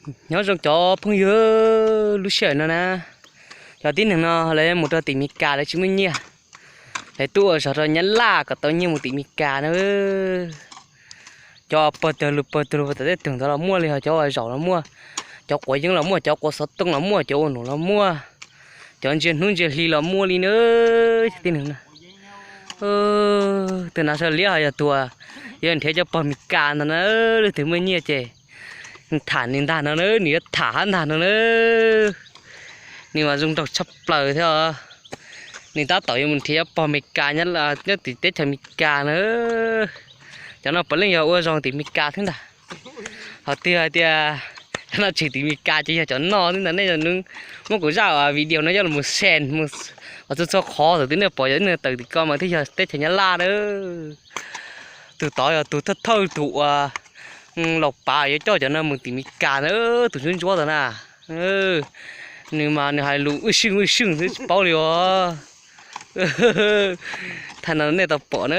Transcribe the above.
Nyob zoo cov phooj ywg, lub sij hawm no na, cov tib neeg no lawv mus rau tim Meskas lawv tsis muaj nyiaj, lawv tuaj ua zog rau Nyab Laj kom tau nyiaj mus tim Meskas na. Cov pog tag lug pog tag lug tom tej tug ntawd los muaj li, ho cov ua zaum los muaj, cov quav yeeb los muaj, cov quav xov tooj los muaj, cov ua num los muaj, cov ntsia hnub ntsia hli los muaj li na. Cov tib neeg no, tus nav saw liab ho yog tus uas yuav nrhiav cov pog Meskas ntag na. Leej twg muaj nyiaj ces tham nws ntag no na, nws yuav tham hab ntag no na. Nws mas zoo nraug tshaj plaws thiab os. Nws tab tom yuav mus nrhiav pog Meskas nyob tim teb chaws Meskas na. Cov no puav leej yog ua zog tim Meskas thiab ntag. Ho twb hais tias cov no tsis tim Meskas ces yog cov no thiab ntag. Nej muab kuv zaj video no coj los send mus txhua txhua qhov, thaum twg nej pom cov no tawm tim ko mas thiaj yog teb chaws Nyab Laj na. Tus tod yog tus thawj thawj tus uas Laus Pav yuav coj cov no mus tim Meskas na, tus ntsuab ntsuab tod na. Nws mas nws hais lus wj sij wj sij xwb tsis paub li os. Thaum no nej tau pom na.